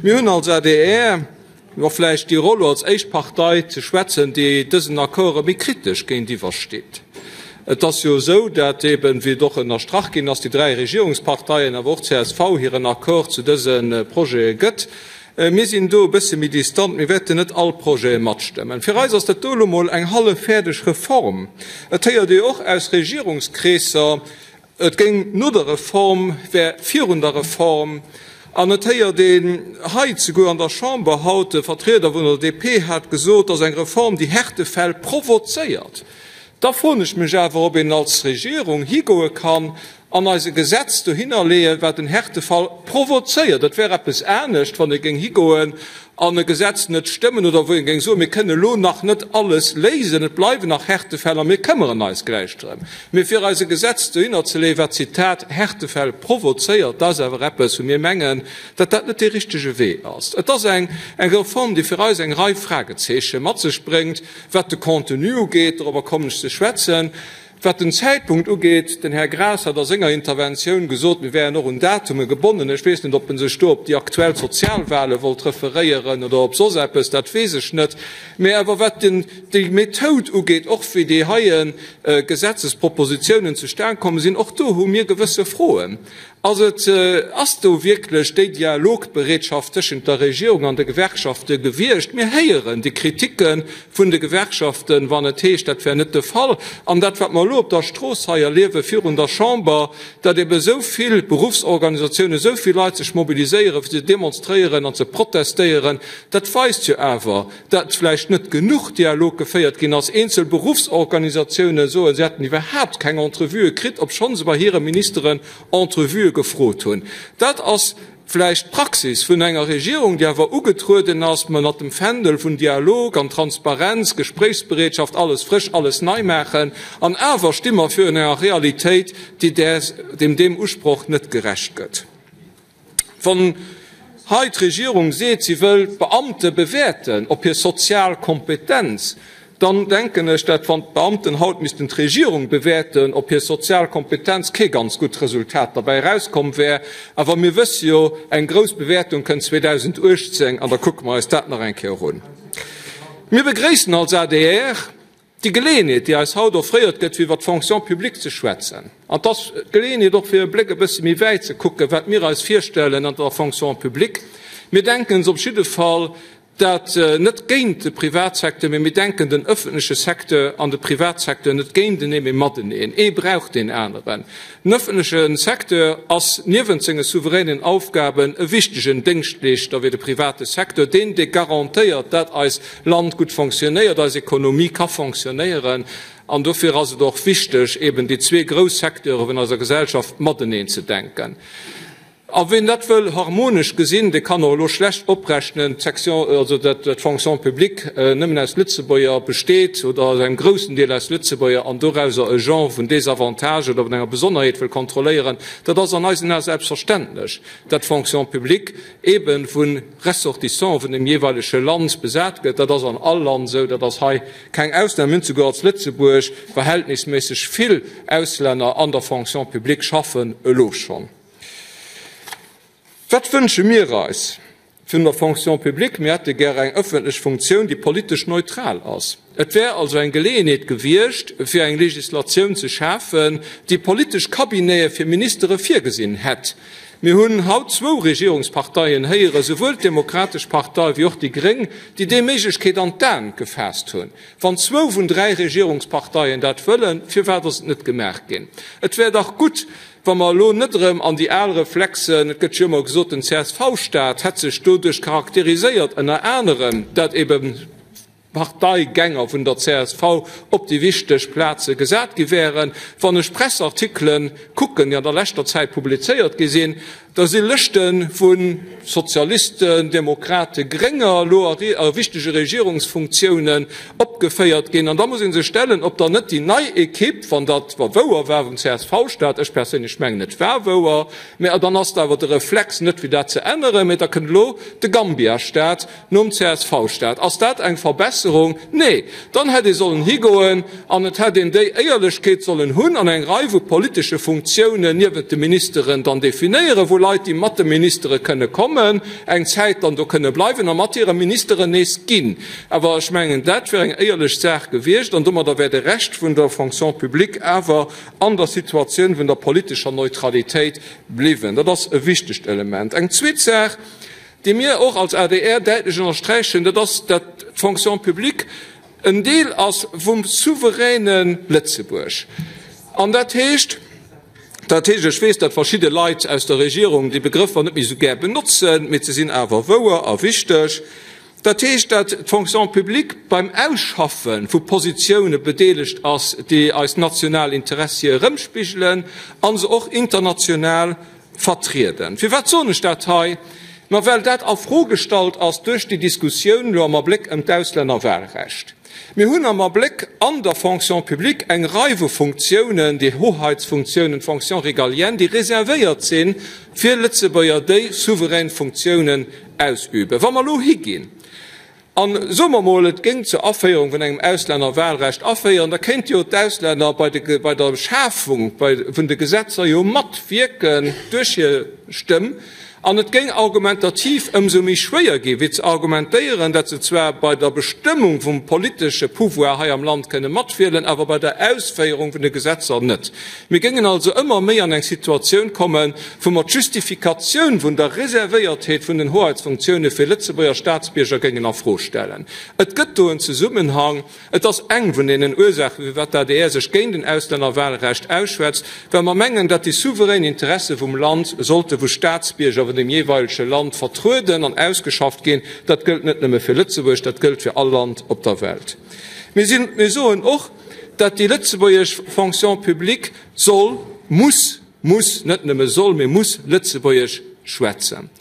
Mir hunn als adr och vläicht déi Roll, als éischt Partei ze schwätzen, déi dësen Accorde méi kritesch géintiwwer steet. Et ass jo esou, dat eben, wéi et och ënnerstrach ginn ass, déi dräi Regierungsparteien, awer och d'CSV hiren Accord zu dëse Projete gëtt. Mir sinn do e bësse méi distant, mir wäerten net all Projete matstëmmen. Fir eis ass dat do elo mol eng halleffäerdeg Reform. Et héiert ee och aus Regierungskreesser, et géing no der Reform wär virun der Reform. An et héiert een hei zeguer an der Chamber haut, e Vertrieder vun der DP hat gesot, dass eng Reform déi Härtefäll provozéiert. Da froen ech mech awer, ob een als Regierung higoe kann an eis e Gesetz dohinner leeën, wat en Härtefall provozéiert. Et wär eppes anescht, wann ee géing higoen an e Gesetz net stëmmen oder wou ee géing soen, mir kënnen elo nach net alles léisen, et bleiwen nach Härtefäll a mir këmmeren eis gläich drëm. Mee fir eis e Gesetz dohinner ze leeën, wat, Zitat, Härtefäll provozéiert, dat ass awer eppes, wou mir mengen, datt dat net dee richtege Wee ass. Et ass eng Reform, déi fir eis eng Rei Fragezeeche mat sech bréngt, Wat de Contenu ugeet, dorobber kommen ech ze schwätzen. Wat den Zäitpunkt ugeet, den Här Graas hat a senger Interventioun gesot, mir wären och un Datume gebonnen. Ech weess net, ob en sech do op déi aktuell Sozialwahle wollt referéieren oder op soss eppes, dat weess ech net. Mä awer wat déi Methoud ugeet, och wéi déi heie Gesetzespropositionen zustan kommen sinn, och do hu mir gewësse Froen. Ass et, ass do wierklech déi Dialogbereetschaft tëschent der Regierung an de Gewerkschafte gewiescht? Mir héieren déi Kriticke vun de Gewerkschaften, wann et heescht, dat wär net de Fall. An dat, wat mer elo op der Strooss hei erliewe virun der Chamber, datt ebe esou vill Beruffsorganisatiounen, esou vill Leit sech mobiliséieren, fir ze demonstréieren an ze protestéieren, dat weist jo awer, datt vläicht net genuch Dialog geféiert ginn ass. Eenzel Beruffsorganisatioune soen, se hätten iwwerhaapt keng Entrevuë kritt, obschonn se bei hire Ministeren Entrevuë gefrot hunn. Dat ass vläicht d'Praxis vun enger Regierung, déi awer ugetrueden ass mat dem Fändel vun Dialog an Transparenz, Gespréichsbereetschaft, alles frësch, alles nei maachen. An awer sti mer virun enger Realitéit, déi deem Usproch net gerecht gëtt. Wann hei d'Regierung seet, si wëll d'Beamte bewäerten op hir sozial Kompetenz, dann denken ech, dat wann d'Beamten haut missten d'Regierung bewäerten op hir sozial Kompetenz, kee ganz gutt Resultat derbäi erauskomm wär. Awer mir wësse jo, eng grouss Bewäertung kënnt 2018 an da kucke mer eis dat nach eng Kéier un. Mir begréissen als adr, Déi Geleeënheet, déi eis haut offréiert gëtt, fir iwwer d'Fonction publique ze schwätzen, an et ass d'Geleeënheet och, fir e Bléck e bësse méi wäit ze kucken, wat mir eis virstellen an der Fonction publique. Mir denken op jidde Fall dat net géint de Privatsecteur, mee mir denken den öffentleche Secteur an de Privatsecteur net géintenee, mee mateneen. Ee brauch deen aneren. Den öffentleche Secteur ass niewent senge souveränen Aufgaben e wichtegen Déngschtleeschter wéi de private Secteur, deen dee garantéiert, dat eist Land gutt fonctionnéiert, eis Ekonomie ka fonctionnéieren. An dofir ass et och wichteg, eben déi zwee grouss Secteure vun eiser Gesellschaft mateneen ze denken. A wien dat wëll harmonesch gesinn, dee kann och elo schlecht oprechnen, d'Section, also dat d'Fonction publique nëmmen aus Lëtzebuerger besteet oder aus engem groussen Deel aus Lëtzebuerger an dorauser e Genre vun Désavantage oder vun enger Besonnerheet wëll kontrolléieren. Dat ass an eisen Ae selbstverständlech, dat d'Fonction publique eebe vu Ressortissante vun dem jeeweilege Land besat gëtt. Dat ass an all Land esou, dat ass hei keng Ausnam. Mir hunn souguer als Lëtzebuerg verhältnisméisseg vill Auslänner an der Fonction publique schaffen elo schonn. Wat wënsche mir eis vun der Fonction publique? Mir hätte gär eng ëffentlech Funktioun, déi politesch neutral ass. Et wär also eng Geleeënheet gewiescht, fir eng Legislatioun ze schafen, déi politesch Cabinete fir Ministere virgesinn hätt. Mir hunn haut zwou Regierungsparteien héieren, souwuel d'Demokratesch Partei wéi och déi Gréng, déi déi Méiglechkeet an d'Aen gefaasst hunn. Wann zwou vun dräi Regierungsparteien dat wëllen, firwat ass et net gemaach ginn? Et wär dach gutt, Wa mer elo net erëm an déi al Reflexen, et gëtt jo ëmmer gesot, den CSV-Staat hätt sech doduerch charakteriséiert, ënner anerem, dat ebe Parteigänger vun der csv op déi wichteg Plaze gesat gi wären. Wann ech Pressartikele kucken, déi an der leschter Zäit publizéiert gi sinn, da si Lëschte vu Sozialisten, Demokraten, Grénger elo a wichtege Regierungsfunktiounen opgeféiert ginn. An da muss ee sech stellen, ob dann net déi nei Ekipp, wann dat wouer war vum CSV-Staat, ech perséinlech mengen, et war wouer, mä dann ass et awer de Reflex net fir dat ze änneren, mä da kënnt elo de Gambia-Staat nom CSV-Staat. Ass dat eng Verbesserung? Verbesserung. Nee, dann hätt ee sollen higoen an et hätt een déi Éierlechkeet sollen hunn an eng Rei vu politesche Funktiounen niewent de Ministeren dann definéieren, wou Leit, déi mat de Ministere kënne kommen, eng Zäit dann do kënne bleiwen a mat hire Ministeren nees ginn. Awer ech mengen, dat wär eng éierlech Saach gewiescht an domadder wär de Rescht vun der Fonction publique awer an der Situatioun vun der politescher Neutralitéit bliwwen. Dat ass e wichtegt Element. Eng zweet Saach, déi mir och als adr däitlech ënnersträichen, dat ass, datt d'Fonction publique en Deel ass vum souveräne Lëtzebuerg. An dat heescht, dat heescht, ech weess, datt verschidde Leit aus der Regierung déi Begrëffer net méi esou gär benotzen, mee se sinn awer wouer a wichteg, Dat heescht, datt d'Fonction publique beim Ausschaffe vu Positioune bedeelegt ass, déi eis national Interessie erëmspigelen a se och international vertrieden. Firwat soen ech dat hei? Ma well dat a Fro gestallt ass duerch déi Diskussioun elo am Abléck ëm d'Auslännerwahlrecht. Mir hunn am Abléck an der Fonction publique eng Rei vu Funktiounen, déi Hoheitsfunktiounen, d'Fonctions régaliennes, déi reservéiert si fir Lëtzebuerger, déi souverän Funktiounen ausüben. Wa mer elo higinn an, soe mer emol, et géing zur Aféierung vun engem Auslännerwahlrecht aféieren, da kéinte jo d'Auslänner bei de, bei der Schafung vun de Gesetzer jo matwierken duerch hir Stëmm. An et géing argumentativ ëmsou méi schwéier gi wéi ze argumentéieren, datt se zwar bei der Bestëmmung vum politesche Pouvoir hei am Land kënne matwielen, awer bei der Ausféierung vun de Gesetzer net. Mir géingen also ëmmer méi an eng Situatioun kommen, wou mer d'Justifikatioun vun der Reservéiertheet vun den Hoheitsfunktioune fir Lëtzebuerger Staatsbierger géingen a Fro stellen. Et gëtt do en Zesummenhang. Et ass eng vun deenen Ursaachen, firwat d'ADR sech géint en Auslännerwahlrecht ausschwätzt, well mer mengen, datt déi souverän Interesse vum Land sollte vu Staatsbierger vun dem jeeweilege Land vertrueden an ausgeschafft ginn. Dat gëllt net nëmme fir Lëtzebuerg, dat gëllt fir all Land op der Welt. Mir sinn, mir soen och, datt déi lëtzebuergesch Fonction publique soll, muss, muss, net nëmme soll, mee muss Lëtzebuergesch schwätzen.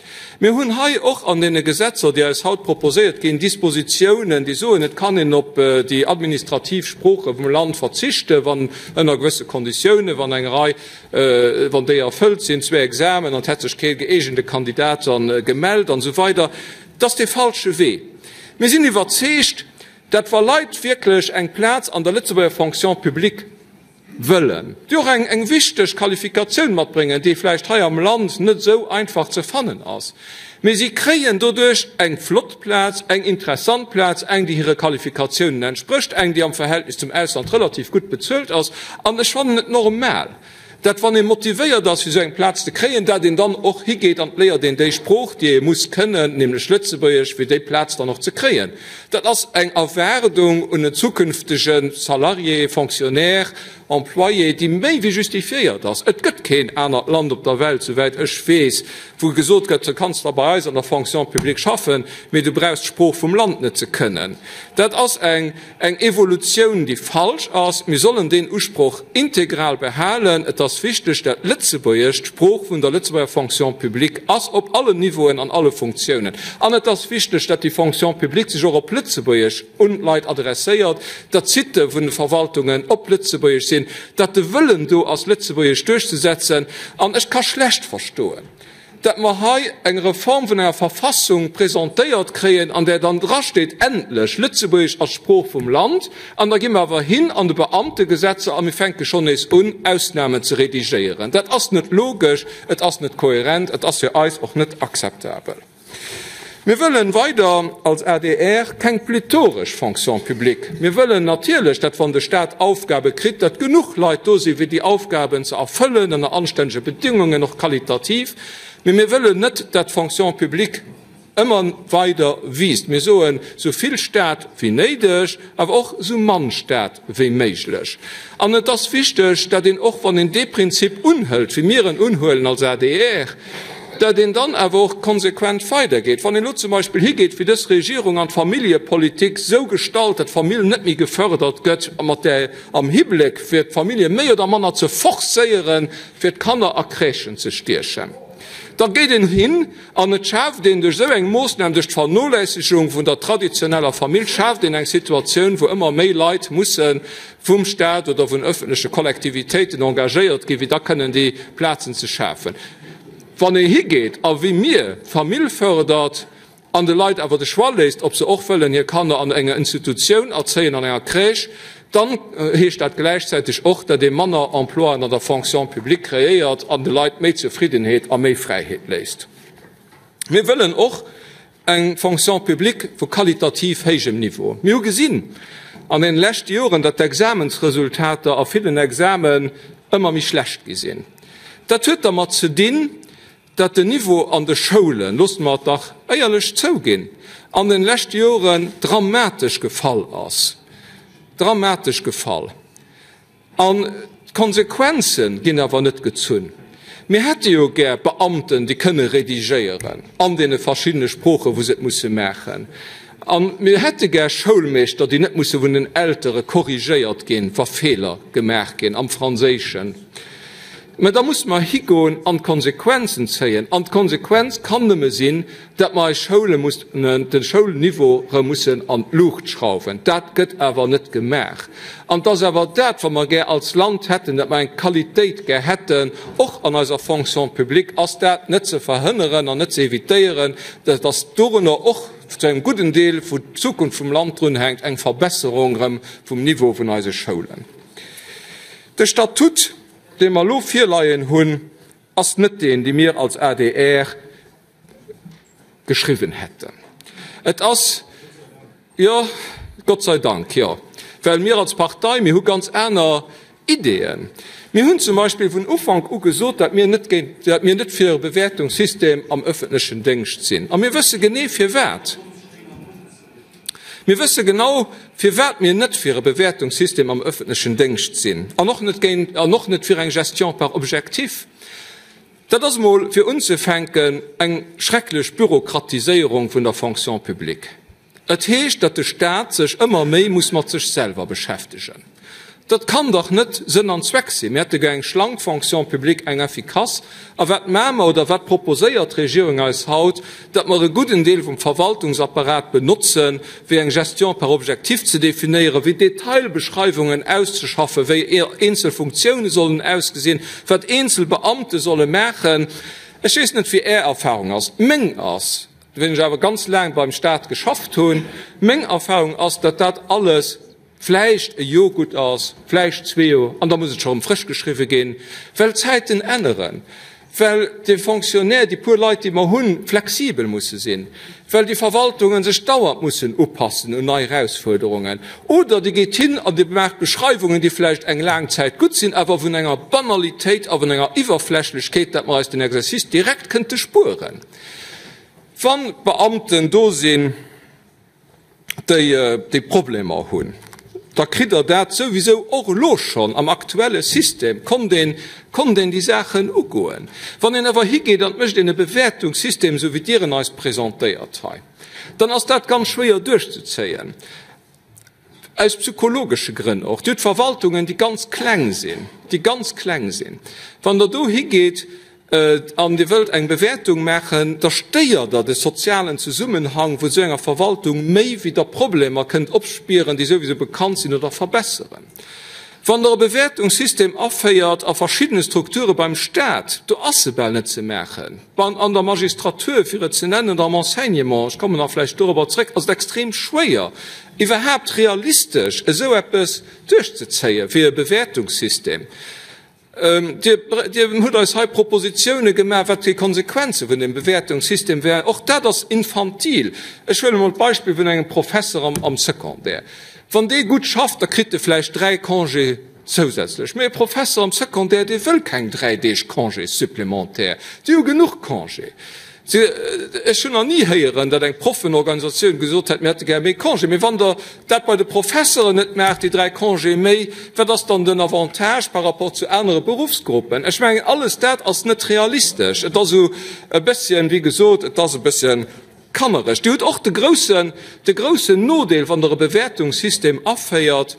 Mir hunn hei och an deene Gesetzer, déi eis haut proposéiert ginn, Dispositiounen, déi soen, et kann een op déi administrativ Sprooche vum Land verzichten, wann ënner gewësse Konditiounen, wann eng Rei, wann déi erfëllt sinn, zwee Examen an et hätt sech kee gëeegente Kandidat gemellt an esou weider. Dat ass dee falsche Wee. Mir sinn iwwerzeegt, dat wa Leit wierklech eng Plaz an der Lëtzebuerger Fonction publique wëllen, déi och eng eng wichteg Qualifikatioun matbréngen, déi vläicht hei am Land net esou einfach ze fannen ass, mee si kréien doduerch eng flott Plaz, eng interessant Plaz, eng, déi hire Qualifikatiounen entsprécht, eng, déi am Verhältnis zum Ausland relativ gutt bezuelt ass. An ech fannen et normal, dat wann ee motivéiert ass fir esou eng Plaz ze kréien, dat een dann och higeet an et léiert een déi Sprooch, déi ee muss kënnen, nämlech Lëtzebuergesch, fir déi Plaz dann och ze kréien. Dat ass eng Erwaardung un en zukünftege Salarié, Fonctionnaire, Employé, déi méi wéi justifiéiert ass. Et gëtt keen anert Land op der Welt, souwäit ech weess, wou gesot gëtt, du kanns zwar bei eis an der Fonction publique schaffen, mee du brauchs d'Sprooch vum Land net ze kënnen. Dat ass eng Eng Evolutioun, déi falsch ass. Mir sollen deen Usproch integral behalen. Et ass wichteg, dat Lëtzebuergesch d'Sprooch vun der Lëtzebuerger Fonction publique ass, op allen Niveauen, an alle Funktiounen. An et ass wichteg, dat déi Fonction publique sech och op Lëtzebuergesch un d'Leit adresséiert, dat d'Sitte vun de Verwaltungen op Lëtzebuergesch sinn, dat de Wëllen do ass, Lëtzebuergesch duerchzesetzen. An ech ka schlecht verstoen, dat mer hei eng Reform vun enger Verfassung presentéiert kréien, an där dann drasteet, endlech, Lëtzebuergesch ass d'Sprooch vum Land, an da gi mer awer hin an de Beamtegesetzer a mir fänke schonn nees un, Ausnamen ze redigéieren. Dat ass net logesch, et ass net kohärent, et ass fir eis och net akzeptabel. Mir wëllen weider als adr keng plethoresch Fonction publique. Mir wëllen natierlech, dat wann de Stat Aufgabe kritt, dat genuch Leit do sinn, fir déi Aufgaben ze erfëllen ënner anstännege Bedingungen, och qualitativ. Mee mir wëllen net, dat d'Fonction publique ëmmer weider wiisst. Mir soen, esou vill Stat wéi néideg, awer och esou mann Stat wéi méiglech. An et ass wichteg, dat een och, wann een dee Prinzip unhëlt, wéi mir en unhuelen als adr, dat een dann awer och konsequent weidergeet. Wann een elo zum Beispill higeet, wéi dës Regierung, an d'Familljepolitik esou gestalt, dat d'Famill net méi gefördert gëtt, mat där am Hibléck fir d'Famillje méi oder manner ze forcéieren, fir d'Kanner a Crèchen ze stiechen, da geet een hin an et schaaft een duerch esou eng Moossnam, duerch d'Vernolässegung vun der traditioneller Famill, schaaft een eng Situatioun, wou ëmmer méi Leit musse vum Staat oder vun öffentleche Kollektivitéiten engagéiert ginn, fir da kënnen déi Plazen ze schafen. Wann ee higeet a wéi mir d'Famill fördert. an de Leit awer de Choix léisst, ob se och wëllen hir Kanner an enger Institutioun erzéien, an enger Crèche, dann heescht dat gläichzäiteg och, datt ee manner Emploien an der Fonction publique kreéiert an de Leit méi Zefriddenheet a méi Fräiheet léisst. Mir wëllen och eng Fonction publique vu qualitativ héijem Niveau. Mir hu gesinn an deene leschte Joren, datt d'Examensresultater a villen Examen ëmmer méi schlecht gi sinn. Dat huet dermat ze dinn, datt den Niveau an de Schoulen, loosse mer et dach éierlech zouginn, an den leschte Joren dramatesch gefall ass, dramatesch gefall. An d'Konsequenze ginn awer net gezunn. Mir hätte jo gär Beamten, déi kënne redigéieren an deene verschiddene Sproochen, wou se et musse maachen. A mir hätte gär Schoulmeeschter, déi net musse vun den Eltere korrigéiert ginn, wa Feeler gemaach ginn am Franséischen. Mä da musse mer higoen an d'Konsequenzen zéien. An d'Konsequenz kann nëmme sinn, datt mer eis Schoule mussen, de Schoulniveau erëm mussen an d'Luucht schrauwen. Dat gëtt awer net gemaach. An et ass awer dat, wat mer gär als Land hätten, datt mer eng Qualitéit gär hätten, och an eiser Fonction publique, ass dat net ze verhënneren an net ze évitéieren, datt dorunner och zu engem gudden Deel, wou d'Zukunft vum Land drunhänkt, eng Verbesserung erëm vum Niveau vun eise Schoulen. De Statut, dee mer elo virleien hunn, ass net deen, dee mir als adr geschriwwen hätten. Et ass, jo, Gott sei Dank, jo, well mir als Partei, mir hu ganz aner Ideeën. Mir hunn zum Beispill vun Ufank u gesot, datt mir net géint, datt mir net fir e Bewäertungssystem am öffentlechen Déngscht sinn. A mir wësse genee firwat. Mir wësse genau, firwat mir net fir e Bewäertungssystem am öffentlechen Déngscht sinn an och net géint an och net fir eng Gestion par objectifs. Dat ass emol fir unzefänken eng schrecklech Bürokratiséierung vun der Fonction publique. Et heescht, datt de Stat sech ëmmer méi muss mat sech selwer beschäftegen. Dat kann dach net Sënn an Zweck sinn. Mir hätte gär eng schlank Fonction publique, eng effikass. A wat maache mer oder wat proposéiert d'Regierung eis haut? Datt mer e gudden Deel vum Verwaltungsapparat benotzen, wéi eng Gestion par objectifs ze definéieren, wéi Detailbeschreiwungen auszeschaffen, wéi eenzel Funktioune sollen ausgesinn, wat eenzel Beamte solle maachen. Ech weess net, wéi Är Erfahrung ass. Meng ass, wéi ech awer ganz laang beim Stat geschafft hunn, meng Erfahrung ass, datt dat alles, vläicht e Jor gutt ass, vläicht zwee Jor, an da muss et scho rëm frësch geschriwwe ginn, well d'Zäiten änneren, well de Fonctionnaire, déi puer Leit, déi mer hunn, flexibel musse sinn, well déi Verwaltungen sech dauernd mussen upassen un nei Erausfuerderungen. Oder Dir geet hin an Dir maacht Beschreiwungen, déi vläicht eng laang Zäit gutt sinn, awer vun enger Banalitéit a vun enger Iwwerflächlechkeet, dat mer eis den Exercice direkt kënnte spueren, wann d'Beamten do sinn. déi déi Problemer hunn, da kritt Der dat souwisou och elo schonn am aktuelle System, konnt een, konnt een déi Saachen ugoen. Wann een awer higeet an et mécht een e Bewäertungssystem, esou wéi Dir en eis presentéiert hei, dann ass dat ganz schwéier duerchzezéien, aus psychologesche Grënn och. Dir hutt Verwaltungen, déi ganz kleng sinn, déi ganz kleng sinn. Wann Der do higeet, an Dir wëllt eng Bewäertung maachen, da stéiert Der de sozialen Zesummenhang vu sou enger Verwaltung méi, wéi Der Problemer kënnt opspieren, déi souwisou bekannt sinn, oder verbesseren. Wann Der e Bewäertungssystem aféiert a verschiddene Strukture beim Stat, do ass e bal net ze maachen, an der Magistratur, fir et ze nennen, oder am Enseignement, ech kommen nach vläicht dorobber zrëck, ass et extrem schwéier, iwwerhaapt realistesch esou eppes duerchzezéien, wéi e Bewäertungssystem. Dir hutt eis hei Propositioune gemaach, wat déi Konsequenze vun deem Bewäertungssystem wären. Och dat ass infantil. Ech huelen emol d'Beispill vun engem Professer am Secondaire. Wann dee gutt schafft, da kritt e vläicht dräi Congé zousätzlech. Mee e Professer am Secondaire, dee wëll keng dräi Deeg Congé supplémentaire. Déi hu genuch Congé. Ech hunn nach ni héieren, datt eng Proffenorganisatioun gesot hätt, mir hätte gär méi Congé. Mee wann Der dat bei de Professeren net maacht, déi dräi Congé méi, wat ass dann den Avantage par rapport zu anere Beruffsgruppen? Ech mengen, alles dat ass net realistesch. Et ass esou e bësschen, wéi gesot, et ass e bësschen kannereg. Dir hutt och de groussen, de groussen Nodeel, wann Der e Bewäertungssystem aféiert,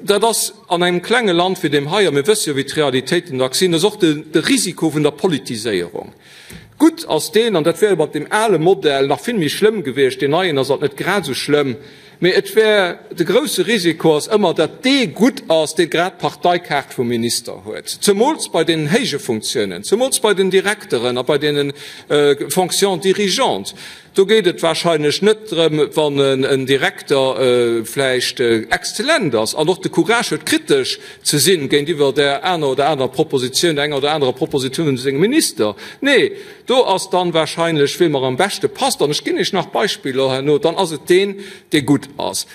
dat ass an engem klenge Land wéi deem hei, a mir wësse jo, wéi d'Realitéiten dacks sinn, ass och de Risiko vun der Politiséierung. Gutt ass deen, an dat wär mat deem ale Modell nach vill méi schlëmm gewiescht, deen neien ass alt net grad esou schlëmm, mee et wär, de grousse Risiko ass ëmmer, datt dee gutt ass, dee grad d'Parteikaart vum Minister huet, zemools bei deenen héije Funktiounen, zemools bei den Direkteren a bei deene Fonctions dirigeantes. Do geet et wahrscheinlech net drëm, wann en Direkter vläicht exzellent ass an och de Courage huet, kritesch ze sinn géintiwwer där aner oder anerer Propositioun, der enger oder anerer Propositioun vun sengem Minister. Nee, do ass dann wahrscheinlech, wee mer am beschte passt, an ech ginn Iech nach Beispiller herno, dann ass et deen, dee gutt ass.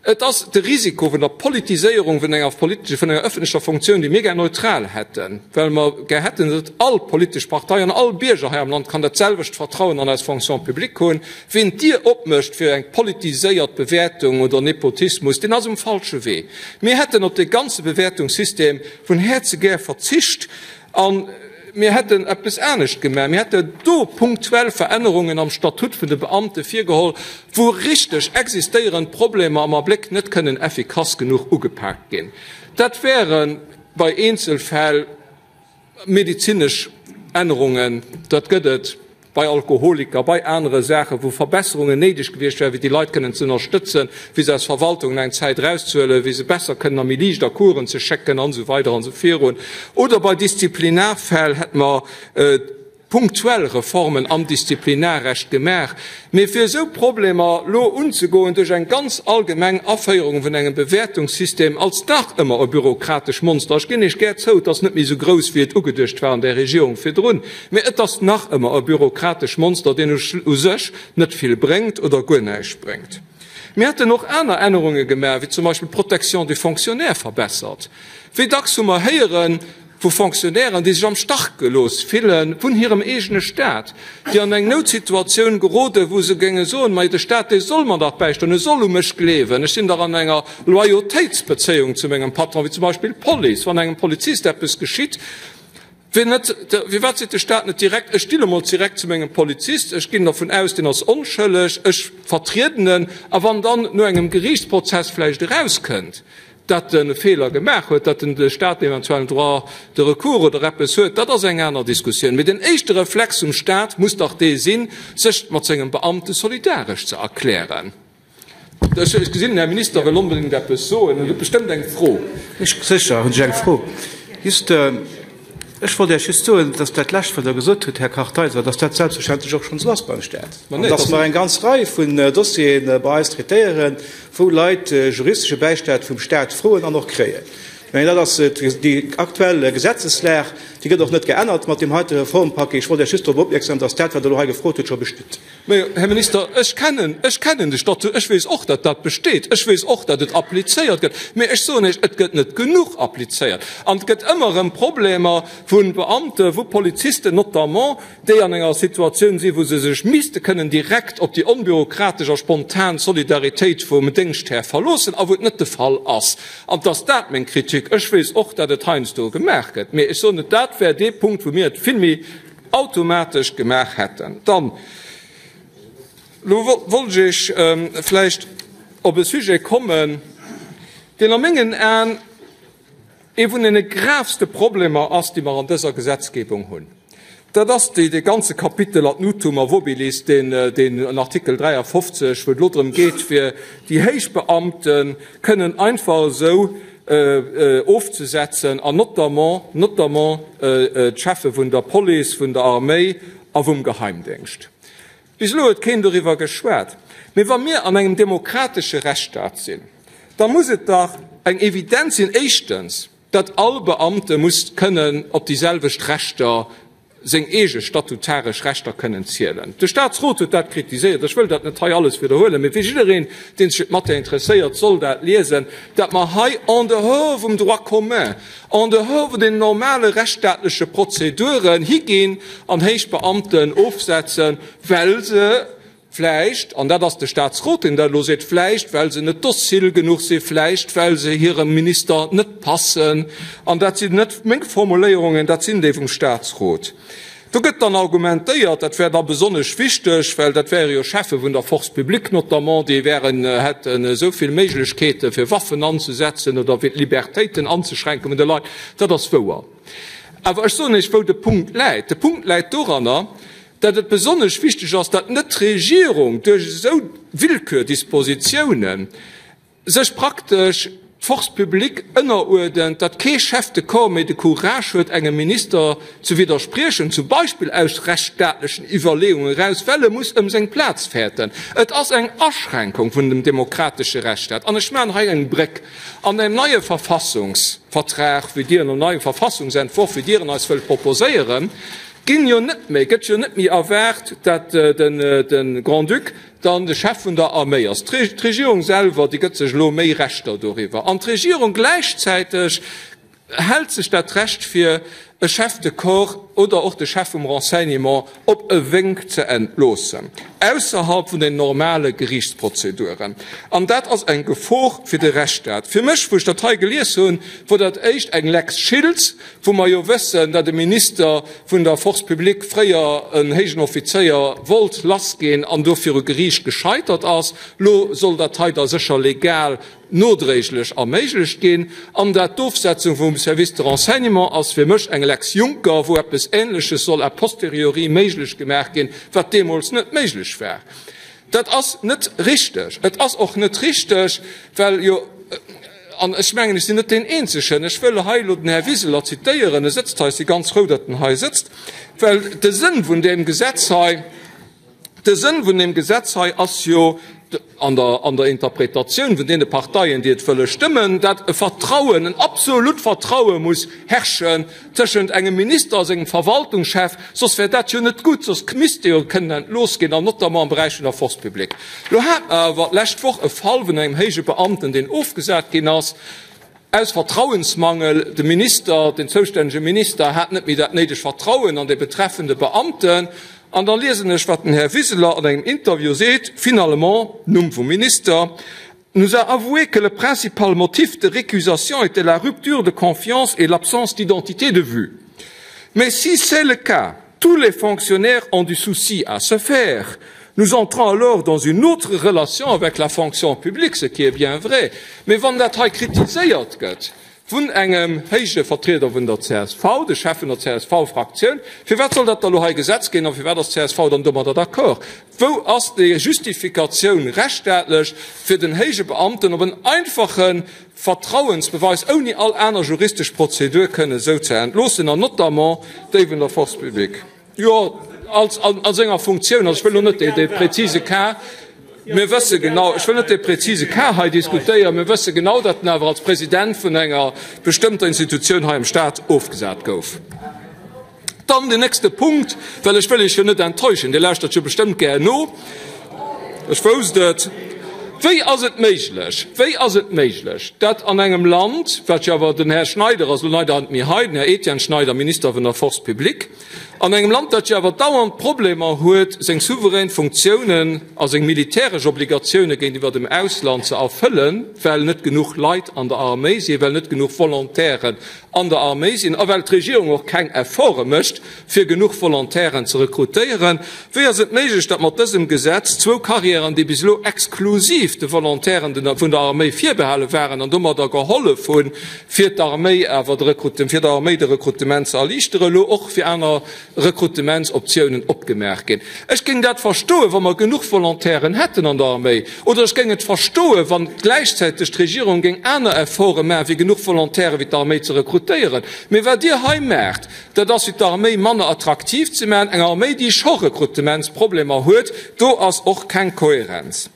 Et ass de Risiko vun der Politiséierung vun enger politescher, vun enger öffentlecher Funktioun, déi mir gär neutral hätten, well mer gär hätten, datt all politesch Partei an all Bierger hei am Land kann dat selwecht Vertrauen an eis Fonction publique hunn. Ween d'Dier opmécht fir eng politiséiert Bewäertung oder Nepotismus, deen ass um falsche Wee. Mir hätten op dee ganze Bewäertungssystem vun Häerze gär verzicht a mir hätten eppes anescht gemaach. Mir hätten do punktuell Verännerungen am Statut vun de Beamte virgeholl, wou richteg existéierend Problemer am Abléck net kënnen effikass genuch ugepaakt ginn. Dat wäre bei Eenzelfäll medezinesch Ännerungen, dat gëtt et bei Alkoholiker, bei anere Saachen, wou Verbesserungen néideg gewiescht wären, fir déi Leit kënnen ze ënnerstëtzen, fir se aus Verwaltungen eng Zäit erauszehuelen, fir se besser kënnen a méi liicht a Coursen ze schécken an esou weider an esou virun. Oder bei Disziplinarfäll hätte mer punktuell Reformen am Disziplinarrecht gemaach. Mee fir esou Problemer elo unzegoen duerch eng ganz allgemeng Aféierung vun engem Bewäertungssystem als dach ëmmer e bürokratesch Monster, ech ginn Iech gär zou, et ass net méi esou grouss wéi et ugeduecht war an där Regierung virdrun, mee et ass nach ëmmer e bürokratesch Monster, deen u sech net vill bréngt oder guer näischt bréngt. Mir hätten och aner Ännerunge gemaach, wéi zum Beispill d'Protection du fonctionnaire verbessert. Wéi dacks hu mer héieren, vu Fonctionnairen, déi sech am Stach gelooss fille vun hirem eegene Staat, déi an eng Noutsituatioun geroden, wou se géinge soen, Majo, de Staat, dee soll mer dach bäistoen, e soll u mech gleewen, ech sinn dach an enger Loyautéitsbezéiung zu mengem Patron, wéi zum Beispill d'Police, wann engem Polizist eppes geschitt, wien net, firwat seet de Staat net direkt, ech stinn emol direkt zu mengem Polizist, ech ginn dervun aus, deen ass onschëlleg, ech vertrieden en, a wann dann no engem Geriichtsprozess vläicht erauskënnt, datt en e Feeler gemaach huet, datt en de Stat eventuell en Droit de recours oder eppes huet, dat ass eng aner Diskussioun. Mee den éischte Reflex vum Stat muss dach dee sinn, sech mat sengem Beamte solidaresch ze erklären. Ech gesinn, den Här Minister wëll onbedéngt eppes soen. En huet bestëmmt eng Fro. Sécher hunn ech eng Fro. Just, ech wollt Iech just soen, datt dat Lescht, wat Der gesot hutt, Här Kartheiser, datt dat selbstverständlech och schonn esou ass beim Stat an datt mer eng ganz Rei vun Dossiere bei eis traitéieren, wou Leit juristesche Bäistand vum Staat froen an och kréien. Ech mengen, dat ass déi aktuell Gesetzeslag, déi gëtt och net geännert mat deem heite Reformpaquet. Ech wollt Iech just drop opmierksam, dass dat, wat Der elo hei gefrot hutt, scho besteet. Mä, Här Minister, ech kennen, ech kennen de Statut, ech weess och, datt dat besteet, ech weess och, datt et applizéiert gëtt, mä ech soen Iech, et gëtt net genuch applizéiert an et gëtt ëmmer erëm Problemer vu Beamten, vu Polizisten notamment, déi an enger Situatioun sinn, wou se sech misste kënnen direkt op déi onbürokratesch a spontan Solidaritéit vum Déngschthär verloossen, a wou et net de Fall ass. An et ass dat meng Kritik. Ech weess och, datt et heiansdo gemaach gëtt, mee ech soen et, dat wär dee Punkt, wou mir et vill méi automatesch gemaach hätten. Dann, elo wollt ech Iech vläicht op e Sujet kommen, deen a mengen Aen, Ee vun deene gravste Problemer ass, déi mer an dëser Gesetzgebung hunn, dat ass déi, dee ganze Kapitel ad nutum a vobilis, deen, deen en Artikel 53, wou et elo drëm geet, fir déi héich Beamte kënnen einfach esou ofzesetzen, an notamment, notamment d'Cheffe vun der Police, vun der Arméi a vum Geheimdéngscht. Bis elo huet keen doriwwer geschwat. Mee wa mir an engem demokratesche Rechtsstaat sinn, da muss et dach eng Evidenz sinn, éischtens, datt all Beamte muss kënnen op déi selwecht Rechter, seng eege statutaresch Rechter kënnen zielen. De Staatsrot huet dat kritiséiert. Ech wëll dat net hei alles widderhuelen, mee fir jiddereen, dee sech fir d'Matière interesséiert, soll dat liesen, datt mer hei en dehors vum Droit commun, en dehors vun den normale rechtsstaatleche Prozeduren higinn an héich Beamten ofsetzen, well se vläicht, an dat ass de Staatsrot, deen dat elo seet, vläicht well se net docile genuch sinn, vläicht well se hirem Minister net passen. An dat sinn net meng Formuléierungen, dat sinn déi vum Staatsrot. Do gëtt dann argumentéiert, dat wär da besonnesch wichteg, well dat wäre jo Cheffe vun der Force publique notamment, déi wären, hätten esou vill Méiglechkeete fir Waffen anzesetzen oder fir d'Libertéiten anzeschränke vun de Leit. Dat ass wouer. Awer ech soen Iech, wou de Punkt läit. De Punkt läit doranner, datt et besonnesch wichteg ass, datt net d'Regierung duerch esou Willkürdispositiounen sech praktesch. D'Force publique ënneruerdent, datt kee Chef de corps méi de Courage huet, engem Minister ze widderspriechen, zum Beispill aus rechtsstaatlechen Iwwerleeungen eraus, well e muss ëm seng Plaz fäerten. Et ass eng Aschränkung vun dem demokratesche Rechtsstaat. An ech maachen hei eng Bréck an deem neie Verfassungsvertrag, wéi Dir en, am neie Verfassungsentworf, wéi Dir en eis wëllt proposéieren, ginn jo net méi, gëtt jo net méi erwaart, datt de Grand-Duc Dann de Chef vun der Arméi ass. D'Regierung selwer, déi gëtt sech elo méi Rechter doriwwer. An d'Regierung gläichzäiteg hält sech dat Recht fir, e Chef de corps oder och de Chef vum Renseignement op e Wénk ze entloossen, ausserhalb vun den normale Geriichtsprozeduren. An dat ass eng Gefor fir de Rechtsstaat. Fir mech, wou ech dat hei gelies hunn, wor dat éischt eng Lex Schiltz, wou mer jo wëssen, datt e Minister vun der Force publique fréier en héijen Offizéier wollt lassginn an do viru Geriicht gescheitert ass. Lo soll dat hei da sécher legal nodréiglech erméiglecht ginn. An dat d'Ofsetzung vum Service de renseignement ass fir mech eng Lex Juncker, wou eppes Ähnleches soll a posteriori méiglech gemaach ginn, wat deemools net méiglech war. Dat ass net richteg. Et ass och net richteg, well jo, an ech mengen, ech sinn net deen Eenzegen, ech wëll hei elo den Här Wiseler zitéieren, e sëtzt hei, ech si ganz frou, datt en hei sëtzt, well de Sënn vun deem Gesetz hei, de Sënn vun deem Gesetz hei ass jo an der, an der Interpretatioun vun deene Parteien, déi et wëlle stëmmen, dat e Vertrauen, en absolut Vertraue muss herrschen tëschent engem Minister a sengem Verwaltungschef, soss wär dat jo net gutt, soss misst dee jo kënnen entlooss ginn, an notamment am Beräich vun der Force publique. Lo hat mer awer d'lescht Woch e Fall vun engem héije Beamten, deen ofgesat ginn ass aus Vertrauensmangel. De Minister, den zoustännege Minister hat net méi dat néideg Vertrauen an dee betreffende Beamten. An da liesen ech, wat den Här Wiseler an engem Interview seet, Finalement, Numm vum Minister, nous a avoué que le principal motif de récusation était la rupture de confiance et l'absence d'identité de vue. Mais si c'est le cas, tous les fonctionnaires ont du souci à se faire. Nous entrons alors dans une autre relation avec la fonction publique, ce qui est bien vrai. Mais wann dat hei kritiséiert gëtt vun engem héije Vertrieder vun der csv, de Chef vun der CSV-Fraktioun, firwat soll dat da lo hei Gesetz ginn a firwat ass d'CSV dann domadder d'accord? Wou ass déi Justifikatioun rechtsstaatlech, fir den héije Beamten op en einfache Vertrauensbeweis ouni all aner juristesch Prozedur kënnen esou ze entloossen, an notamment déi vun der Force publique? Jo, als a senger Funktioun. Also ech wëll elo net dee prezise Cas, mir wësse genau, ech wëll net dee prezise Cas hei diskutéieren, mir wësse genau, datt en awer als President vun enger bestëmmter Institutioun hei am Stat ofgesat gouf. Dann den nächste Punkt, well ech wëll Iech jo net enttäuschen, Dir lauschtert jo bestëmmt gär no, ech wousst et, Wéi ass et méiglech, wéi ass et méiglech, datt an engem Land, wat jo awer, den Här Schneider ass elo leider net méi hei, den Här Etienne Schneider, Minister vun der Force publique, an engem Land, dat jo awer dauernd Problemer huet, seng souverän Funktiounen a seng militäresch Obligatioune géintiwwer dem Ausland ze erfëllen, well net genuch Leit an der Arméi sinn, well net genuch Volontairen an der Arméi sinn a well d'Regierung och keng Efforte mécht, fir genuch Volontairen ze rekrutéieren, wéi ass et méiglech, datt mat dësem Gesetz zwou Carrièren, déi bis elo exklusiv de Volontairen vun der Arméi virbehale waren an domadder gehollef hunn, fir d'Arméi awer de fir der Arméi de Rekrutement ze erliichteren, elo och fir aner Rekrutementsoptiounen opgemaach ginn? Ech géing dat verstoen, wa mer genuch Volontairen hätten an der Arméi, oder ech géing et verstoen, wann gläichzäiteg d'Regierung géing aner Efforte maachen, fir genuch Volontaire fir d'Arméi ze rekrutéieren. Mee wat Dir hei maacht, dat ass, fir d'Arméi manner attraktiv ze maachen, eng Arméi, déi scho Rekrutementsproblemer huet. Do ass och keng Kohärenz.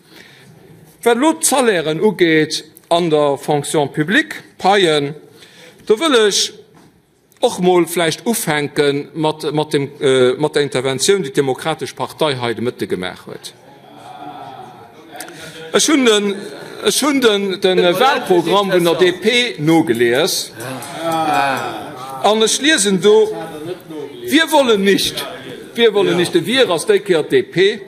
Wat elo d'Salairen ugeet an der Fonction publique, d'Paien, do wëll ech, Och mol vläicht ufänke mat mat dem mat der Interventioun, déi d'Demokratesch Partei hei de Mëtte gemaach huet. Ech hunn den ech hunn den de Wahlprogramm vun der DP nogelies an ech liesen do, Wir wollen nicht, wir wollen nicht, de Wir ass déi Kéier d'DP,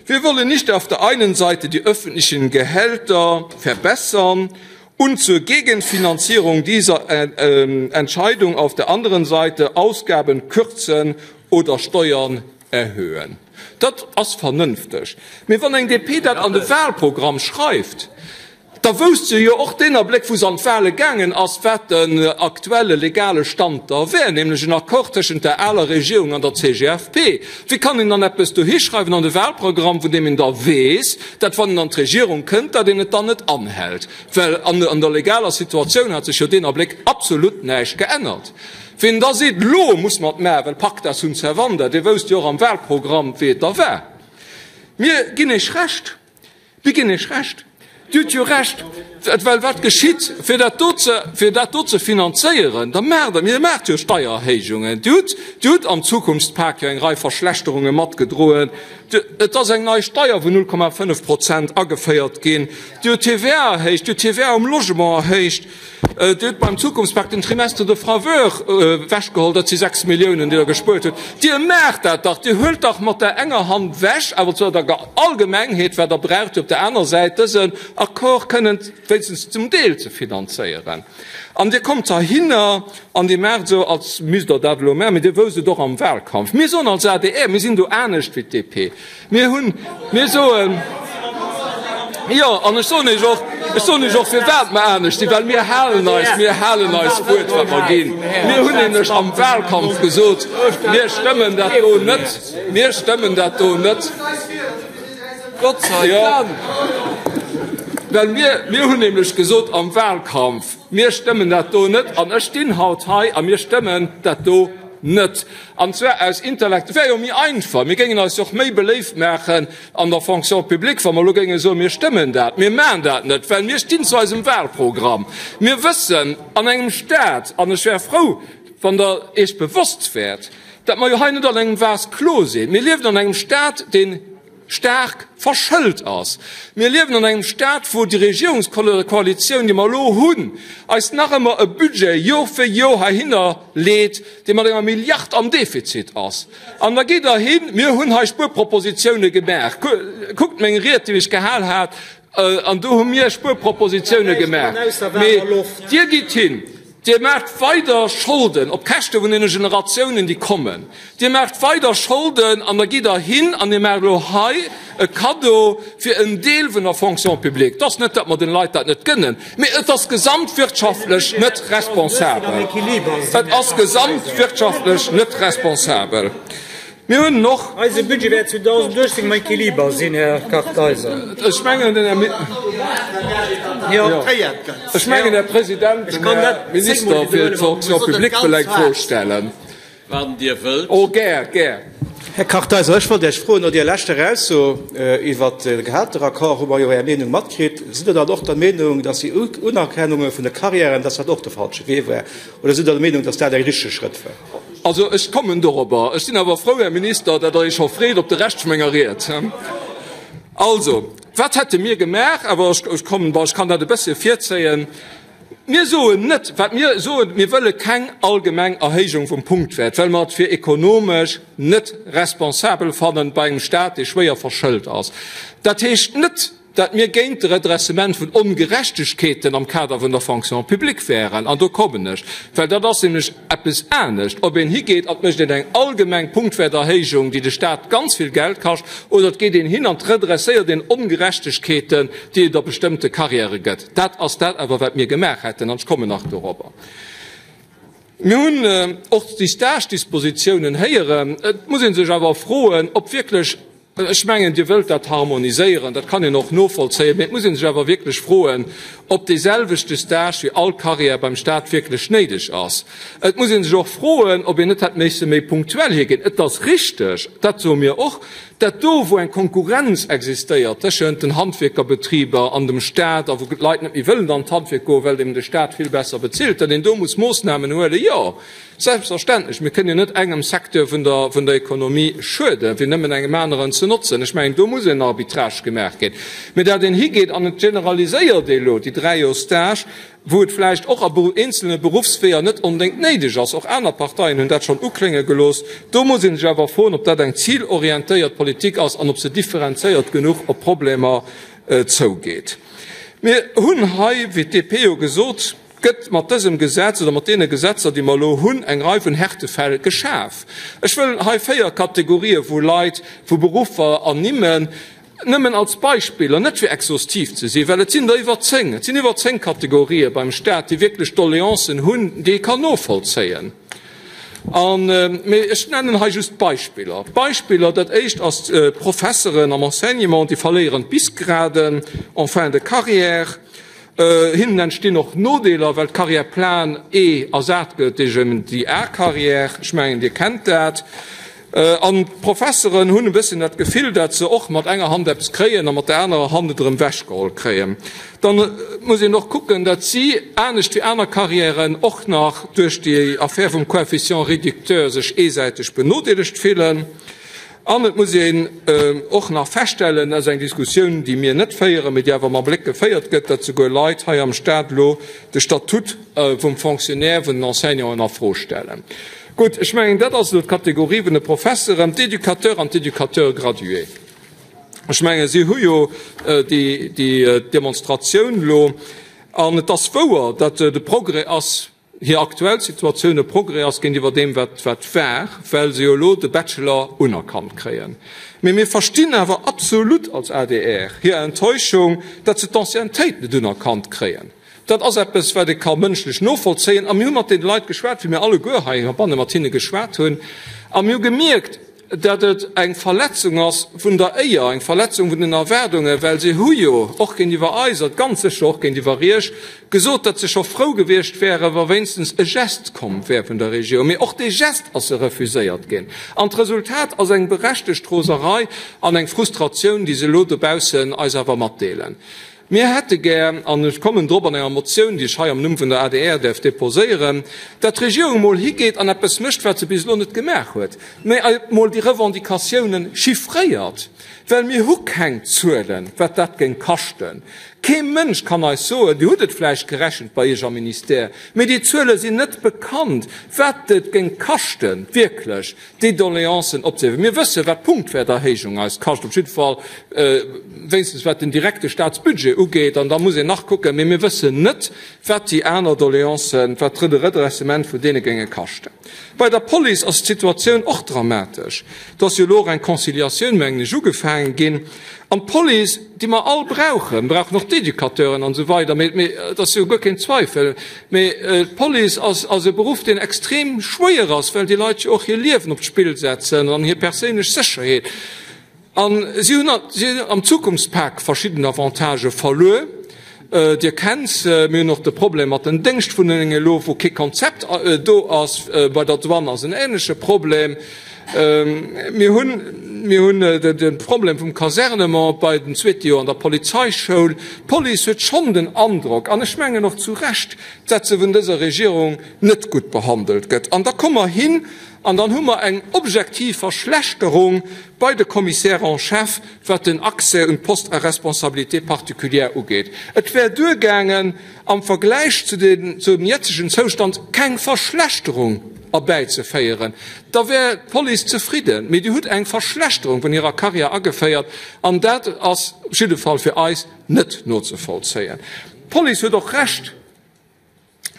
wir wollen nicht auf der einen Seite die öffentlichen Gehälter verbessern und zur Gegenfinanzierung dieser Entscheidung auf der anderen Seite Ausgaben kürzen oder Steuern erhöhen. Dat ass vernënfteg. Mee wann eng DP dat an de Wahlprogramm schreift, Da wousst se jo och deen Abléck, wou se an d'Wahle gaangen ass, wat den aktuelle legale Stand da wär, nämlech en Accord tëschent der aler Regierung an der CGFP. Wéi kann een dann eppes dohischreiwen an de Wahlprogramm, vun deem een da weess, dat wann een an d'Regierung kënnt, dat een et dann net anhält? Well an der legaler Situatioun hat sech jo deen Abléck absolut näischt geännert. Wien da seet, elo muss mer et maachen, well pacta sunt servanda, dee wousst jo och am Wahlprogramm, wéi et da war. Mir ginn Iech Recht. Mir ginn Iech Recht. Dir hutt jo Recht, well wat geschitt, fir dat do ze, fir dat do ze finanzéieren, da maacht Der, Dir maacht jo Steiererhéijungen. Dir hutt, Dir hutt am Zukunftspak jo eng Rei Verschlechterunge matgedroen. Et ass eng nei Steier vun 0,5 Prozent ageféiert ginn. Dir hutt d'TVA erhéicht, Dir hutt d'TVA um Logement erhéicht. Dir hutt beim Zukunftspak den Trimestre de faveur ewechgeholl, dat si 6 Milliounen, déi Der gespuert hutt. Dir maacht dat dach! Dir huelt dach mat der enger Hand ewech, awer zu der Allgemengheet, wat Der braucht, fir op der aner Säit dësen Accord kënnen wéinstens zum Deel ze finanzéieren. An Dir kommt heihinner an Dir maacht esou, als misst Der dat elo maachen, mee Dir wousst et och am Wahlkampf. Mir soen als adr, mir sinn do anescht wéi d'DP. Mir hunn, mir soen, jo, an ech soen Iech och, ech soen Iech och, firwat mer anescht sinn, well mir halen eis, mir halen eis Wuert, wat mer ginn. Mir hunn nämlech am Wahlkampf gesot, mir stëmmen dat do net, mir stëmmen dat do net. Gott sei Dank! Well mir, mir hunn nämlech gesot am Wahlkampf, mir stëmmen dat do net, an ech stinn haut hei a mir stëmmen dat do net. An zwar aus Intellekt, et wär jo méi einfach, mir géingen eis jo och méi beléift maachen an der Fonction publique, wa mer elo géinge soen, mir stëmmen dat. Mir maachen dat net, well mir stinn zu eisem Wahlprogramm. Mir wëssen, an engem Stat, an ech wär frou, wann Der Iech bewosst wäert, datt mer jo hei net an engem Vase clos sinn. Mir liewen an engem Stat, deen staark verschëlt ass. Mir liewen an engem Stat, wou déi Regierungskoalitioun, déi mer elo hunn, eis nach ëmmer e Budget Jor fir Jor heihinner leet, dee mat enger Milliard am Defizit ass. An da geet Der hin, mir hunn hei Spuerpropositioune gemaach, kuckt meng Ried, déi ech gehal hat, an do hu mir Spuerpropositioune gemaach. Mee Dir gitt hin, Dir maacht weider Scholden op Käschte vun deene Generatiounen, déi kommen. Dir maacht weider Scholden an da gitt Der hin an Dir maacht elo hei e Kaddo fir en Deel vun der Fonction publique. Et ass net, datt mer den Leit dat net gënnen, mee et ass gesamtwirtschaftlech net responsabel. Et ass gesamtwirtschaftlech net responsabel. Mir hunn och. Eise Budget wäert 2018 am Equiliber sinn, Här Kartheiser. Ech mengen, den Här Mi-, ech mengen, Här President, den Här Minister fir d'Fonction publique wëll eng Fro stellen. Wann Dir wëllt. Oh, gär, gär. Här Kartheiser, ech wollt Iech froen, no Dir leschter Ausso iwwert de Gehälteraccord hu mer jo Är Meenung matkritt. Sidd Der dann och der Meenung, dass déi Unerkennunge vun de Carrièren, dass dat och de falsche Wee war? Oder sidd Der der Meenung, dass dat eng richteg Schrëtt war? Also, ech kommen dorobber. Ech sinn awer frou, Här Minister, datt Der Iech scho freet op de Rescht vu menger Ried. Also, wat hätte mir gemaach? Awer ech kommen, bon, ech kann dat e bëssche virzéien. Mir soen net, wat mir soen, mir wëlle keng allgemeng Erhéijung vum Punktwäert, well mer et fir ekonomesch net responsabel fannen bei engem Stat, dee schwéier verschëlt ass. Dat heescht net, dat mir géint de Redressement vun Ongerechtegkeeten am Kader vun der Fonction publique wären, an do kommen ech, well dat ass nämlech eppes anescht, ob een higeet an et mécht een eng allgemeng Punktwäerterhéijung, déi de Stat ganz vill Geld kascht, oder et geet een hin an et redresséiert een Ongerechtegkeeten, déi et a bestëmmte Carrièrë gëtt. Dat ass dat awer, wat mir gemaach hätten, an ech kommen nach dorobber. Mir hunn och déi Stage-Dispositiounen héieren. Et muss ee sech awer froen, ob wierklech, ech mengen, Dir wëllt dat harmoniséieren, dat kann een och novollzéien, mee et muss ee sech awer wierklech froen, ob deeselwechte Stage fir all Carrière beim Stat wierklech néideg ass. Et muss ee sech och froen, ob een net hätt méisse méi punktuell hiergeen. Et ass richteg, dat soe mir och, Dat do, wou eng Konkurrenz existéiert tëschent den Handwierkerbetriber an dem Stat a wou d'Leit net méi wëllen an d'Handwierk goen, well eben de Stat vill besser bezilt, datt een do muss Moossnamen huelen, jo, selbstverständlech. Mir kënnen jo net engem Secteur vun der, vun der Ekonomie schueden, fir nëmmen engem aneren ze notzen. Ech mengen, do muss en Arbitrage gemaach ginn. Mä dat een higeet an et generaliséiert elo déi 3 Joer Stage, wou et vläicht och a eenzelne Beruffsweeër net onbedéngt néideg ass, och aner Parteien hunn dat schonn uklénge gelooss, do muss ee sech awer froen, ob dat eng zilorientéiert Politik ass an ob se differenzéiert genuch op d'Problemer zougeet. Mir hunn hei, wéi d'DP jo gesot gëtt, mat dësem Gesetz oder mat deene Gesetzer, déi mer elo hunn, eng Rei vun Härtefäll geschaf. Ech wëll hei 4 Kategorië vu Leit, vu Beruffer ernimmen. Nëmmen als Beispiller, net fir exhaustiv ze sinn, well et sinn der iwwer 10, et sinn iwwer 10 Kategorië beim Stat, déi wierklech Doleancen hunn, déi ee kann novollzéien. An, mee ech nennen hei just Beispiller. Beispiller, dat éischt ass d'Professeren am Enseignement, déi verléieren d'Bisgraden en fin de carrière. Hinnen entstinn och Nodeeler, well d'Carrière plan E ersat gëtt duerch déi A-Carrière. Ech mengen, Dir kennt dat. An d'Professeren hunn e bësschen dat Gefill, dat se och mat enger Hand eppes kréien a mat der anerer Hand et erëm ewechgeholl kréien. Da muss een och kucken, dat si, anescht wéi aner Carrièren, och nach duerch déi Affär vum Coefficient réducteur sech eesäiteg benodeelegt fillen. An et muss een och nach feststellen, dat ass eng Diskussioun, déi mir net féieren, mee déi awer mam Bléck geféiert gëtt, dat souguer Leit hei am Stat elo de Statut vum Fonctionnaire, vun den Enseignanten a Fro stellen. Gutt, ech mengen, dat ass elo d'Kategorie vun de Professeren, d'Éducateurs an d'Éducateurs gradués. Ech mengen, si hu jo déi Demonstratioun elo. An et ass wouer, datt de Progrès ass, hir aktuell Situatioun e Progrès ass géintiwwer deem, wat war, well se jo elo de Bachelor unerkannt kréien. Mee mir verstinn awer absolut als adr hir Enttäuschung, datt se d'Anciennetéit net unerkannt kréien. Dat ass eppes, wat ee ka mënschlech novollzéien. A mir hu mat deene Leit geschwat, wéi mir alleguer hei heibanne mat hinne geschwat hunn, a mir hu gemierkt, datt et eng Verletzung ass vun der Éier, eng Verletzung vun den Erwaardungen, well se hu jo och géintiwwer eis a ganz sécher och géintiwwer Iech gesot, datt se scho frou gewiescht wäeren, wa wéinstens e Gest komm wär vun der Regierung. Mee och dee Gest ass se refuséiert ginn. An d'Resultat ass eng berechtegt Roserei an eng Frustratioun, déi se elo dobaussen eis awer matdeelen. Mir hätte gär, an ech kommen drop an enger Motioun, déi ech hei am Numm vun der adr däerf déposéieren, datt d'Regierung emol higeet an eppes mécht, wat se bis elo net gemaach huet, mä emol déi Revendicatiounen chiffréiert, well mir hu keng Zuelen, wat dat géing kaschten. Kee Mënsch kann eis soen, Dir hutt et vläicht gerechent bei Iech am Ministère, mä déi Zuele sinn net bekannt, wat et géing kaschten, wierklech. déi Doleancen opzehiewen. Mir wëssen, wat d'Punktwäerterhéijung eis kascht, op jidde Fall wéinstens wat den direkte Staatsbudget ugeet, an da muss een nach kucken, mee mir wëssen net, wat déi aner Doleancen, wat de Redressement vun deene géinge kaschten. Bei der Police ass d'Situatioun och dramatesch. Do ass jo elo och eng Conciliatioun, mengen ech, ugefaange ginn. An d'Police, déi mer all brauchen, brauchen och d'Educateuren an esou weider, mee et ass jo guer keen Zweifel, mee d'Police ass ass e Beruff, deen extrem schwéier ass, well déi Leit jo och hir Liewen op d'Spill setzen an hir perséinlech Sécherheet. A si hunn am Zukunftspak verschidden Avantagë verluer. Dir kennt se. Mir hunn och de Problem mat den Déngschtwunnengen elo, wou kee Konzept do ass. Bei der Douane ass en ähnleche Problem. Mir hunn, mir hunn de Problem vum Casernement bei den zweete Joer an der Polizeischoul. D'Police huet schonn den Androck, an ech mengen och zu Recht, dat se vun dëser Regierung net gutt behandelt gëtt. An da komme mer hin an dann hu mer eng objektiv Verschlechterung bei de Commissaires en chef, wat den Accès un d'Postes à responsabilité particulière ugeet. Et wär duergaangen, am Vergläich zu dem jetzegen Zoustand keng Verschlechterung erbäizeféieren, da wär d'Police zefridden. Mee Dir hutt eng Verschlechterung vun hirer Carrière ageféiert, an dat ass op jidde Fall fir eis net nozevollzéien. D'Police huet och Recht,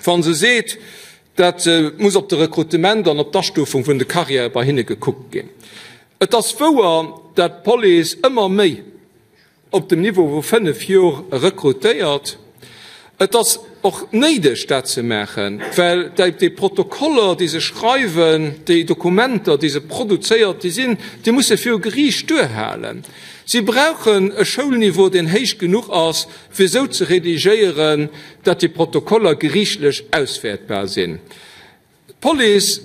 wa se seet, dat muss op de Rekrutement an op d'Astufung vun de Carrièrë bei hinne gekuckt ginn. Et ass wouer, dat d'Police ëmmer méi op dem Niveau vu 5 Jor rekrutéiert. Et ass och néideg, dat ze maachen, well déi Protokoller, déi se schreiwen, déi Dokumenter, déi se produzéiert, déi sinn, déi musse viru Geriicht duerhalen. Si brauchen e Schoulniveau, deen héich genuch ass, fir esou ze redigéieren, datt déi Protokoller geriichtlech auswäertbar sinn. D'Police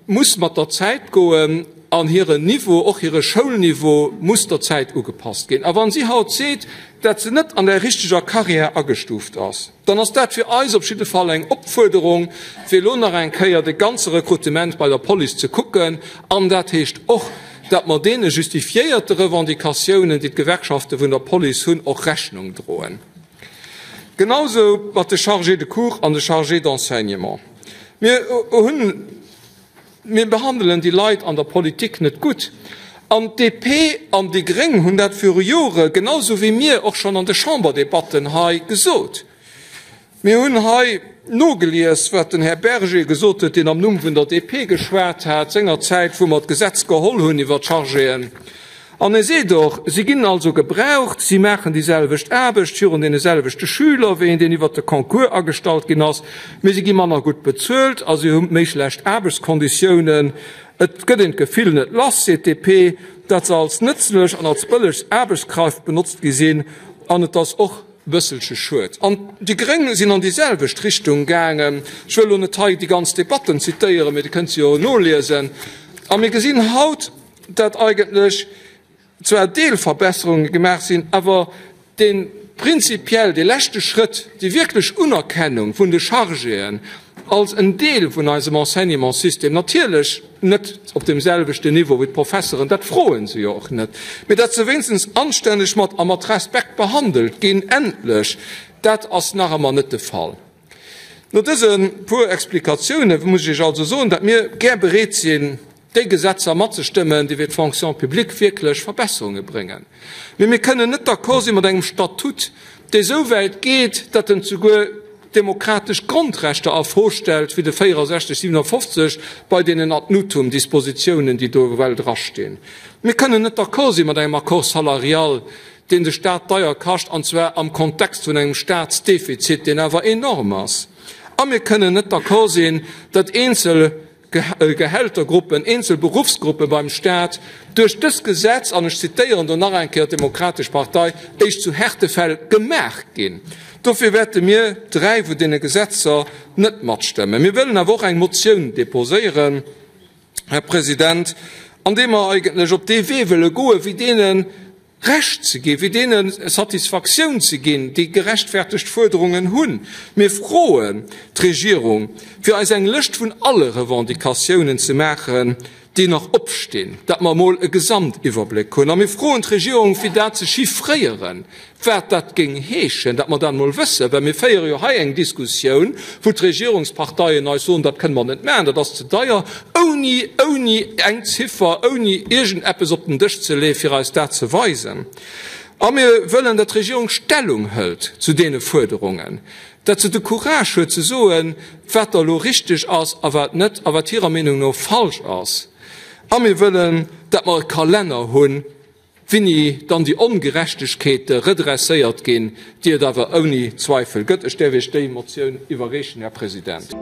muss mat der Zäit goen an hiren Niveau, och hire Schoulniveau muss der Zäit ugepasst ginn. A wa si haut seet, dat se net an der richteger Carrière agestuuft ass, dann ass dat fir eis op jidde Fall eng Opfuerderung, fir elo nach eng Kéier de ganze Rekrutement bei der Police ze kucken. An dat heescht och, dat mer deene justifiéierte Revendicatiounen, déi d'Gewerkschafte vun der Police hunn, och Rechnung droen. Genausou mat de Chargés de cours an de Chargés d'enseignement. Mir hunn, mir behandelen déi Leit an der Politik net gutt. An d'DP an déi Gréng hunn dat viru Jore genausou wéi mir och schonn an de Chamberdebatten hei gesot. Mir hunn hei nogelies, wat den Här Berger gesot huet, deen am Numm vun der DP geschwat hat sengerzäit, wou mer d'Gesetz geholl hunn iwwert d'Chargéen. An e seet och, Si ginn also gebraucht, si maachen déi selwecht Aarbecht virun deene selwechte Schüler wéi een, deen iwwert de Concours agestallt ginn ass, mee si gi manner gutt bezuelt a si hu méi schlecht Aarbechtskonditiounen. Et gëtt een d'Gefill net lass, seet d'DP, dat se als nëtzlech an als bëlleg Aarbechtskraaft benotzt gi sinn an et ass och bësselche schued. An déi Gréng sinn an déi selwecht Richtung gaangen. Ech wëll elo net hei déi ganz Debatten zitéieren, mee Dir kënnt se jo noliesen. A mir gesinn haut, dat eigentlech zwar Deelverbesserunge gemaach sinn, awer dee prinzipiell, dee leschte Schrëtt, déi wierklech Unerkennung vun de Chargéen als en Deel vun eisem Enseignementssystem, natierlech net op deem selwechten Niveau wéi d'Professeren, dat froe se jo och net, mee dat se wéinstens anstänneg mat a mat Respekt behandelt ginn, endlech, dat ass nach ëmmer net de Fall. No dëse puer Explikatioune muss ech Iech also soen, datt mir gär bereet sinn, déi Gesetzer matzestëmmen, déi fir d'Fonction publique wierklech Verbesserunge bréngen. Mee mir kënnen net d'accord si mat engem Statut, dee sou wäit geet, datt en souguer demokratesch Grondrechter a Fro stellt, wéi de 64, 57 bei deenen Ad-nutum-Dispositiounen, déi do ewell drastinn. Mir kënnen net d'accord si mat engem Accord salarial, deen de Stat deier kascht, an zwar am Kontext vun engem Statsdefizit, deen awer enorm ass. A mir kënnen net d'accord sinn, datt eenzel Gehältergruppen, eenzel Beruffsgruppe beim Stat duerch dës Gesetz, an ech zitéieren do nach eng Kéier d'Demokratesch Partei, éischt zu Härtefäll gemaach ginn. Dofir wäerte mir dräi vun deene Gesetzer net matstëmmen. Mir wëllen awer och eng Motioun deposéieren, Här President, an deem mer eigentlech op dee Wee wëlle goen, wéi deene Recht ze ginn, wéi deene Satisfaktioun ze ginn, déi gerechtfertegt Fuerderungen hunn. Mir froen d'Regierung, fir eis eng Lëscht vun alle Revendicatiounen ze maachen, déi nach opstinn, dat mer emol e Gesamtiwwerbléck hunn. A mir froen d'Regierung, fir dat ze chiffréieren, wat dat géing heeschen, dat mer dat emol wëssen, well mir féiere jo hei eng Diskussioun, wou d'Regierungsparteien eis soen, dat kënne mer net maachen, dat ass ze deier, ouni, ouni eng Ziffer, ouni iergendeppes op den Dësch ze leeën, fir eis dat ze weisen. A mir wëllen, datt d'Regierung Stellung hëlt zu deene Fuerderungen, datt se de Courage huet ze soen, wat da elo richteg ass a wat net a wat hirer Meenung no falsch ass. A mir wëllen, datt mer e Kalenner hunn, Wéini dann déi Ongerechtegkeete redresséiert ginn, déi et awer ouni Zweifel gëtt. Ech däerf Iech déi Motioun iwwerreechen, Här President.